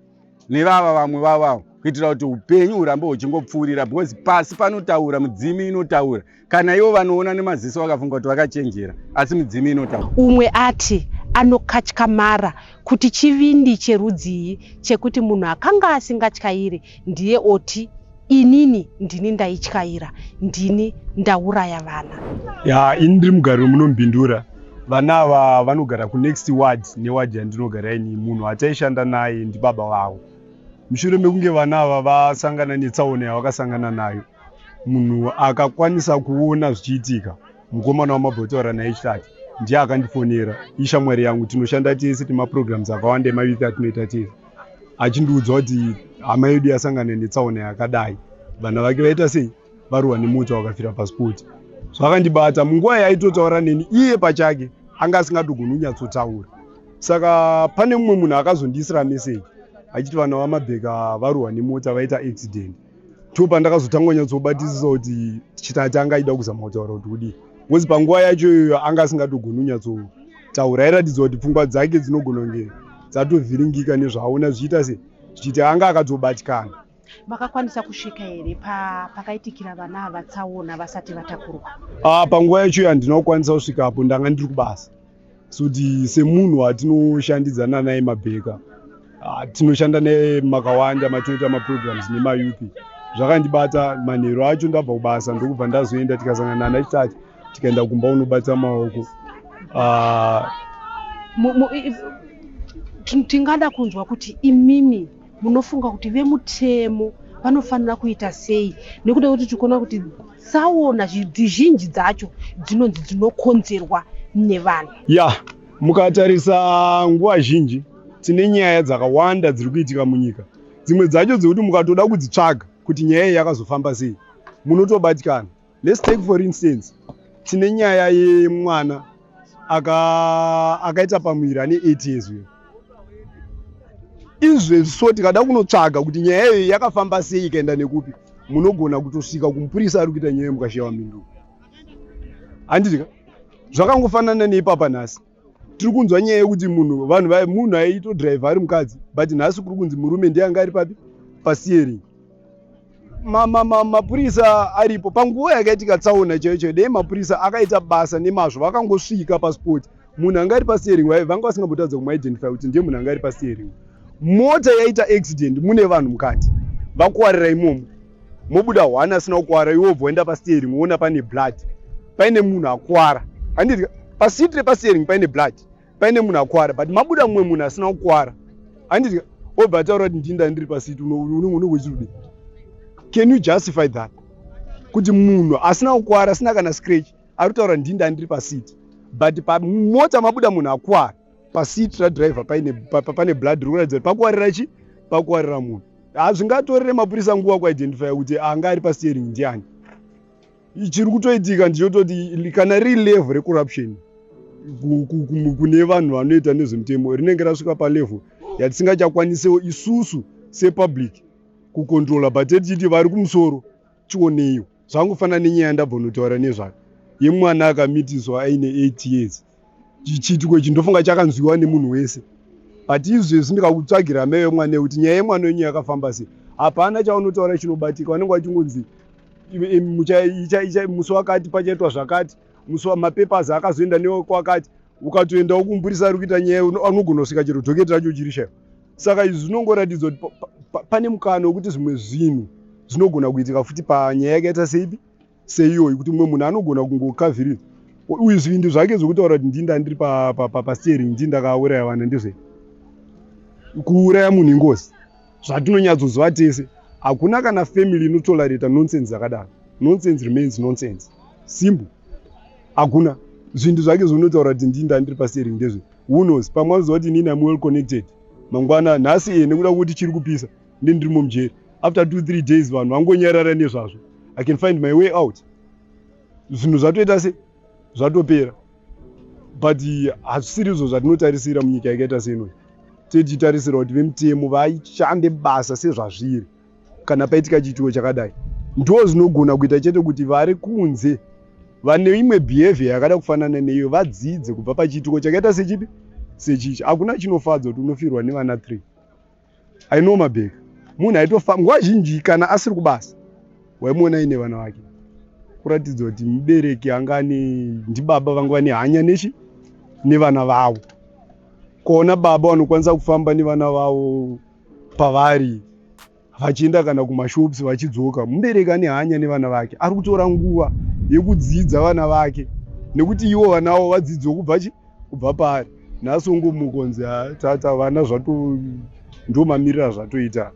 nevava vamwe vavavo kuitira kuti upenyu hurambe huchingopfuurira, because pasi panotaura, mudzimu inotaura. Kana ivo vanoona nemaziso vakafunga kuti vakachenjera, asi mudzimu inotaura. Umwe ati anokatyamara kuti chivindi cherudzii chekuti munhu akanga asingatyairi ndiye oti inini ndini ndaityaira, ndini ndauraya vana. Ya, ini ndiri mugari wemunoMbindura. Vana ava vanogara kunext ward neward yandinogara ini. Munhu ataishanda naye ndibaba vavo. Mushure mekunge vana ava vasangana netsaona yavakasangana nayo, munhu akakwanisa kuona zvichiitika mukomana wamabhotaura naye chitati, ndiye akandifonera. Ishamwari yangu, tinoshanda tese, temaprograms akawanda emayouth atinoita tese, achindiudza kuti hama yedu yasangana netsaona yakadai, vana vake vaita sei, varohwa nemota vakafira paspot. Zvakandibata. Munguva yaitotaura neni, iye pachake anga asingatogoni kunyatsotaura. Saka pane mumwe munhu akazondiisira meseji achiti vana vaMabheka varohwa nemota, vaita accident. Ndo pandakazotanga kunyatsobatisisa kuti Chitati anga aida kuzama kutaura kuti kudii, because panguva yacho iyoyo anga asingatogoni kunyatsotaura. Airatidza kuti pfungwa dzake dzinogona kunge dzatovhiringika nezvaaona zvichiita sei zvichiita, anga akatobatikana. Makakwanisa kusvika here pakaitikira vana ava tsaona vasati vatakurwa? Ah, panguva yacho handina kukwanisa kusvikapo, ndanga ndiri kubasa. Soti semunhu watinoshandidzana naye Mabheka, ah, tinoshanda naye makawanda matinoita maprograms nemayouth. Zvakandibata manheru acho ndabva kubasa, ndokubva ndazoenda, tikasangana nana Chitati, tikaenda kumba unobata maoko. Ah, Tingada kunzwa kuti imimi munofunga kuti vemutemo vanofanira kuita sei, nekuda kwekuti tikuona kuti tsaona zhinji dzacho dzinonzi dzinokonzerwa nevanhu. Ya, mukatarisa nguva zhinji tine nyaya dzakawanda dziri kuitika munyika, dzimwe dzacho dzekuti mukatoda kudzitsvaga kuti nyaya iyi yakazofamba sei munotobatikana. Let's take for instance, tine nyaya yemwana akaita pamuviri ane 8 years uyo izvezvi. So tikada kunotsvaga kuti nyaya iyoyo yakafamba sei, ikaenda nekupi, munogona kutosvika kumupurisa ari kuita nyaya mukashayiwa mhinduro, handiti? Zvakangofanana neipapa nhasi tiri kunzwa nyaya yekuti munhu vanhu munhu aitodhiraivha ari mukadzi, but nhasi kuri kunzi murume ndiye anga ari papi, pasteering. Mapurisa aripo panguva yakaitika tsaona chaiyo chaiyo, dei mapurisa akaita basa nemazvo vakangosvika paspot, munhu anga ari pasteering vanga vasingambotadza kumuidentify kuti ndiye munhu anga ari pasteering. Mota yaita accident, mune vanhu mukati vakuwarira imomo, mobuda one asina kukwara, iwe wobva waenda pasteering, woona pane blood, paine munhu akuwara, handiti? Paseat repasteering paine blood, paine munhu akuwara, but mabuda mumwe munhu asina kukwara, handiti? Wobva ataura kuti ndinda ndiri paseat. Unenge uchirudi, can you justify that, kuti munhu asina kukwara, asina kana scratch, ari kutaura ndinda ndiri paseat, but pamota mabuda munhu akuwara, paseat radriver pane blood riri kuratidza kuti pakuwarira chi pakuwarira munhu? Hazvingatorere mapurisa nguva kuidentify kuti anga ari pasteering ndiani. Chiri kutoitika ndichototi kana riri level recorruption kune vanhu vanoita nezvemutemo rinenge rasvika palevel yatisingachakwanisewo isusu sepublic kucontrola, but tichiti vari kumusoro tioneiwo. Zvangofanana nenyaya ndabva unotaura nezvayo yemwana akamitiswa aine 8 years. Chiitiko ichi ndofunga chakanzwiwa nemunhu wese, but izvezvi ndikakutsvagira mai wemwana yekuti nyaya yemwana wenyu yakafamba sei, hapana chaunotaura chinobatika. Vanenge vachingonzi musi wakati pachaitwa zvakati, musi mapapers akazoenda newekwakati. Ukatoendawo kumupurisa ari kuita nyaya, anogona kusvika chero docket racho chiri chaiwo. Saka izvi zvinongoratidza kuti pane mukana wekuti zvimwe zvinhu zvinogona kuitika futi panyaya yakaita seipi seiyoyi, kuti mumwe munhu anogona kungokavhirira uyu zvivindi zvake zvekutaura kuti ndini ndandiri pasteering, ndini ndakauraya vana. Ndizve kuuraya munhu ingozi, zvatinonyatsoziva tese. Hakuna kana family inotolerata nonsense dzakadaro. Nonsense remains nonsense, simple. Hakuna zvinhu zvake zvinotaura kuti ndini ndandiri pasteering. Ndezve who knows, pamwe anoziva kuti inini am well connected. Mangwana nhasi iye nekuda kwekuti chiri kupisa, ndendirimo mujeri, after 2 3 days vanhu vangonyarara nezvazvo, I can find my way out. Zvinhu zvatoita se zvatopera, but hazvisiri izvo zvatinotarisira munyika yakaita seinoi. Tichitarisira kuti vemutemo vaishande basa sezvazviri. Kana paitika chiitiko chakadai, ndo zvinogona kuita chete kuti vari kunze vane imwe behavior yakada kufanana neiyo vadzidze kubva pachiitiko chakaita sechipi sechichi. Hakuna chinofadza kuti unofirwa nevana 3. I know Mabheka munhu aitofa nguva zhinji kana asiri kubasa, waimuona aine vana vake, kuratidza kuti mubereki anga ane, ndibaba vanga vane hanya nechi nevana vavo. Kuona baba vanokwanisa kufamba nevana vavo pavari vachienda kana kumashops vachidzoka, mubereki ane hanya nevana vake, ari kutora nguva yekudzidza vana vake, nekuti ivo vana vavo vadzidzewo kubva chi kubva paari. Nhasi ungomukonzi tata vana zvato ndo mamiriro azvatoita.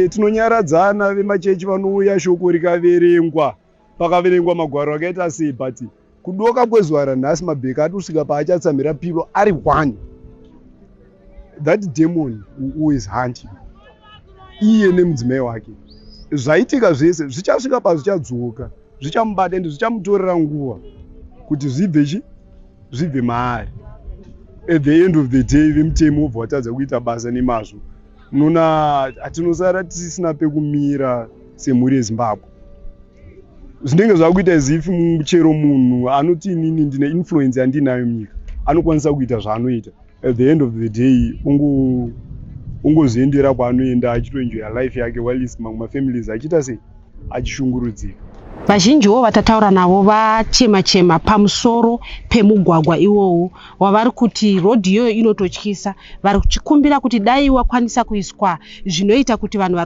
Tinonyaradzana, vemachechi vanouya, shoko rikaverengwa, pakaverengwa magwaro akaita sei, but kudoka kwezuva ranhasi Mabheka atosvika paachatsamhira pillow ari one. That demon will always hunt him, iye nemudzimai wake. Zvaitika zvese zvichasvika pazvichadzoka, zvichamubata, ende zvichamutorera nguva kuti zvibve chi zvibve maari. At the end of the day, vemutemo wobva watadza kuita basa nemazvo. Unoona hatinosara tisisina pekumira semhuri yeZimbabwe. Zvinenge zvakuita as if chero munhu anoti inini ndine influence yandinayo munyika anokwanisa kuita zvaanoita. At the end of the day ungozoendera kwaanoenda achitoenjoya life yake, whilst mamwe mafamilies achiita sei, achishungurudzika. Vazhinjiwo vatataura navo vachema chema pamusoro pemugwagwa iwowo wavari kuti rodhi iyoyo inototyisa. Vari kuchikumbira kuti dai wakwanisa kuiswa zvinoita kuti vanhu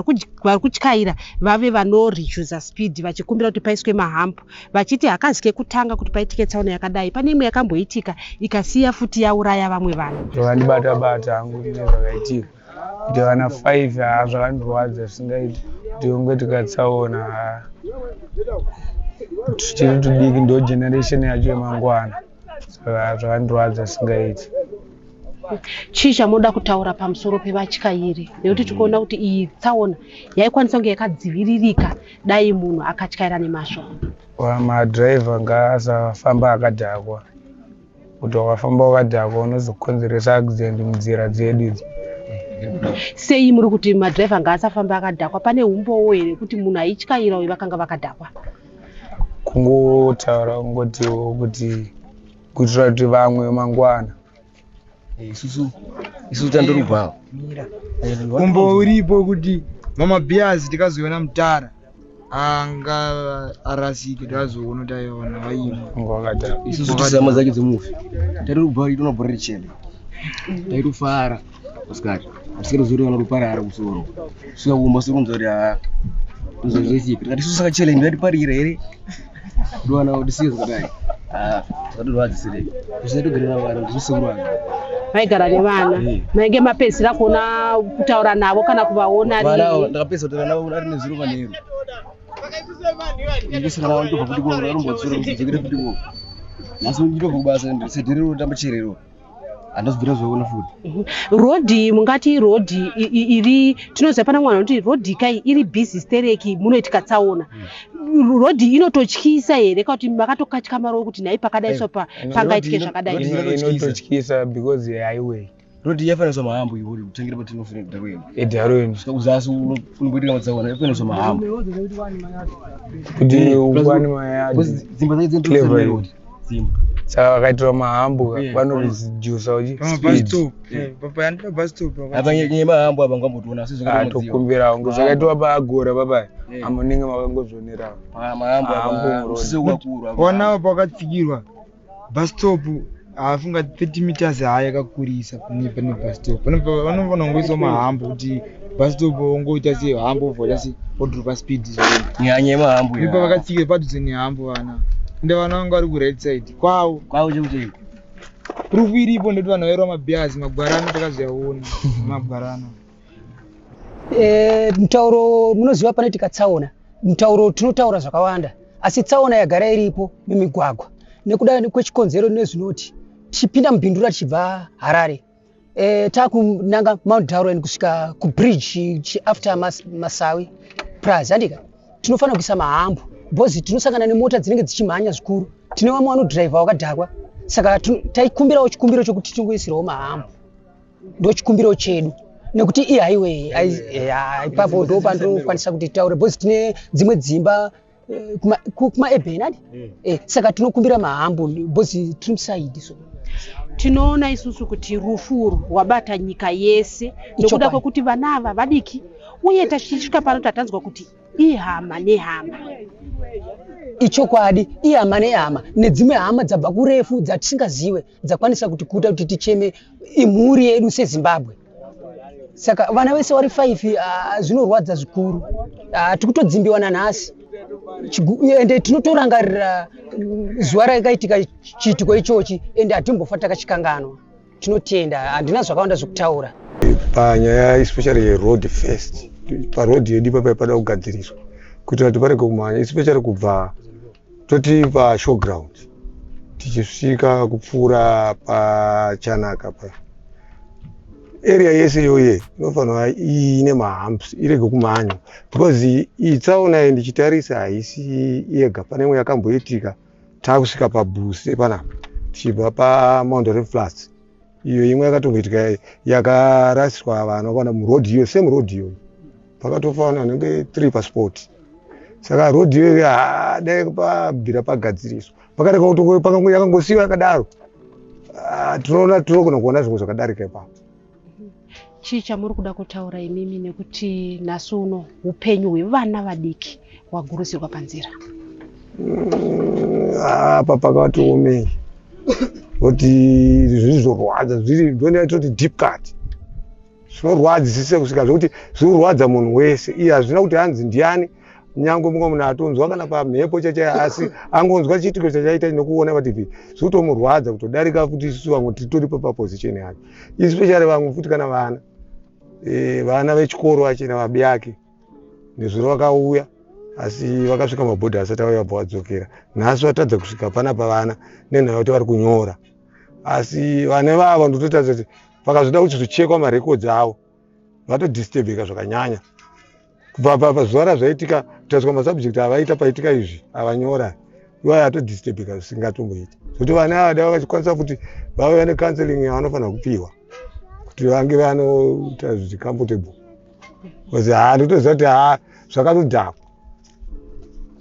vari kutyaira vave vanoredusa speed, vachikumbira kuti paiswe mahumps, vachiti hakazi kekutanga kuti paitike tsaona yakadai. Pane imwe yakamboitika ikasiya futi yauraya vamwe vanhu. Zvakandibata bata hangu nezvakaitika kuti vana 5, haa, zvakandirwadza zvisingaiti kuti unge tikatsaona. Haa, tuchiri tudiki, ndo generation yacho yemangwana, saka zvakandirwadza zvisingaiti. Chii chamunoda kutaura pamusoro pevatyairi, nekuti tikuona kuti iyi tsaona yaikwanisa kunge yakadziviririka dai munhu akatyaira nemazvo? Madhiraivha ngaasafamba akadhakwa, kuti wakafamba wakadhakwa unozokonzeresa accident munzira dzedu idzi. Sei muri kuti madhiraivha ngaasafamba akadhakwa? Pane umbowo here kuti munhu aityaira uyu vakanga vakadhakwa? Kungotaura, kungotiwo kuti kuitira kuti vamwe mangwana. Isusu tandorubvawo. Umbo uripo kuti mamabhiyazi tikazoona mutara anga arasike, tikazoona kuti aiona vaimwa. Kunge wakadhakwa. Isusu tisama dzake dzemufi tarirubva tonabhora richena, taitofara masikati, asikatozori kana ruparara kusoro svika kumba sekunza kuti haa, tozozoitika tikati isusu saka challenge yatiparira here ndowana kuti siye zvakadai. Haa, zvakatorwadzisirei tisina vana ndisisekuru vangu. Vaigara nevana? Mainge mapedzisira kuona, kutaura navo kana kuvaona Vana avo rini? Ndakapedza kutaura navo ari nezuro manheru. Ndisina navo, ndobva futi kuona arombotsura kudzokera futi kuko. Nhasi ndinobva kubasa sedherero rotamba cherero, handazobvira zvaona futi. Rodhi, mungati rodhi iri, tinoziva pana mwana kuti rodhi kai iri busy stereki, munoitika tsaona. Rodhi inototyisa here, kana kuti makatokatyamarawo kuti nhai pakadai so pangaitike zvakadai? Inototyisa because highway. Rodhi yafaniswa mahumps iwori kutangira patinofira Darwin. EDarwin. Kusvika kuzasi kunomboitika matsaona, yafaniswa mahumps. Kuti ukwane mayadhi. Dzimba dzake Clever. dzinotoa dzimba. Saka vakaitirwa mahumps vanoredusa uchi speed. Apa nyaya mahumps apa ngambotoona asi zvakatomadziwa. Tokumbirawo ngo zvakaitwa paAgora papaya, amunenge makangozvionerawo. Mahumps apa Hump muroad. usise kukakura. Onawo pakatsikirwa bus stop. Afunga 30 meters haa yakakurisa pane pane bus stop. Vanofanira kungoiswa mahambo kuti bus stop wongoita sei hambo wobva waita sei wodropa speed Nyanya yemahambo. Ipa vakatsika padhuze nehambo vana. Ende vana vanga vari kuright side kwavo. Kwavo chekuti Proof iripo ndoti vanhu vairwa mabhiazi magwarano takazoyaona magwarano. Eh, mutauro munoziva panoitika tsaona mutauro tinotaura zvakawanda asi tsaona yagara iripo mumigwagwa nekuda kwechikonzero nezvinoti tichipinda mubhindura tichibva harare e, takunanga mount darwen kusvika kubridge after mas, masawi praz andika tinofanira kuisa mahambu bhozi tinosangana nemota dzinenge dzichimhanya zvikuru tine vamwe vanodhiraivha wakadhakwa saka taikumbirawo chikumbiro chokuti tingoisirawo mahambu ndochikumbiro chedu nekuti ihighway ipapo ndo pandinokwanisa kuti taure because tine dzimwe dzimba eh, kumaeben adi mm. eh, saka tinokumbira mahambo because tiri musaidi so tinoona isusu kuti rufu urwu rwabata nyika yese nekuda kwekuti vana ava vadiki uye tachisvika pano tatanzwa kuti ihama nehama. Ichokwadi, ihama nehama nedzimwe hama dzabva kurefu dzatisingazive dzakwanisa kutikuta kuti ticheme imhuri yedu seZimbabwe. Saka vana vese vari 5 ah, zvinorwadza zvikuru. Ah, tikutodzimbiwa nanhasi ende tinotorangarira mm, zuva rakaitika chiitiko ichochi ende hatimbofa takachikanganwa. Tinotenda, handina zvakawanda zvekutaura. Panyaya especially yeroad first, paroad yedu ipapa pada kugadziriswa kuitira kuti parege kumhanya especially kubva toti pashowground tichisvika kupfuura pachanaka pa area yese iyoye inofanirwa iine mahumps irege kumhanya because iyi tsaona iyi ndichitarisa haisi yega pane imwe yakamboitika takusvika pabuse panapa tichibva pamount Refu Flats iyo imwe yakatomboitika yakarasiswa vanhu vakawanda muroad iyo same road iyoyo pakatofa vanhu vanenge three pasport saka road iyoyo dai pabvira pagadziriswa pakareka yakangosiyiwa yakadaro ah, tinoona tinogona kuona zvimwe zvakadarika ipapo Chii chamuri kuda kutaura imimi nekuti nhasi uno upenyu hwevana vadiki hwagurusirwa panzira? Mm, apa pakati omei kuti zviri zvorwadza zviri ndonatoti deep cut zvinorwadzisisa kusvika zvekuti zvinorwadza munhu wese iye hazvina kuti hanzi ndiani nyange mumwe munhu atonzwa kana pamhepo chacha asi angonzwa chiitiko chachaita nekuona patv zvikutomurwadza kutodarika futi isusu vamwe titoripo paposition yacho especially vamwe futi kana vana e, vana vechikoro vachena vabiyake nezuro vakauya asi vakasvika mabhodha asati auya vabva vadzokera nhasi vatadza kusvika pana pavana nenhau yekuti vari kunyora asi vana vavo ndototadza kuti vakazoda kuti zvichekwa marekodzi avo vatodisturbeka zvakanyanya kubva pazuva razvaitika kutariswa masubject avaita paitika izvi avanyora iwayo atodisturbeka zvisingatomboiti zvekuti vana ava dai vakachikwanisa kuti vave vane counseling yavanofanira kupiwa kuti vange vanoita zviri comfortable bcause haa ndikutoziva kuti haa zvakatodhakwa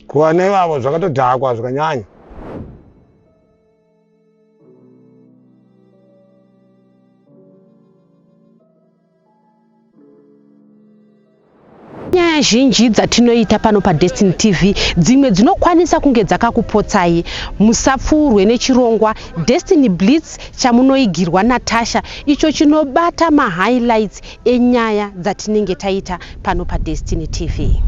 kuvana ivavo zvakatodhakwa zvakanyanya Nyaya zhinji dzatinoita pano paDestiny TV dzimwe dzinokwanisa kunge dzakakupotsai. Musapfuurwe nechirongwa Destiny Blitz chamunoigirwa naTasha icho chinobata mahighlights enyaya dzatinenge taita pano paDestiny TV.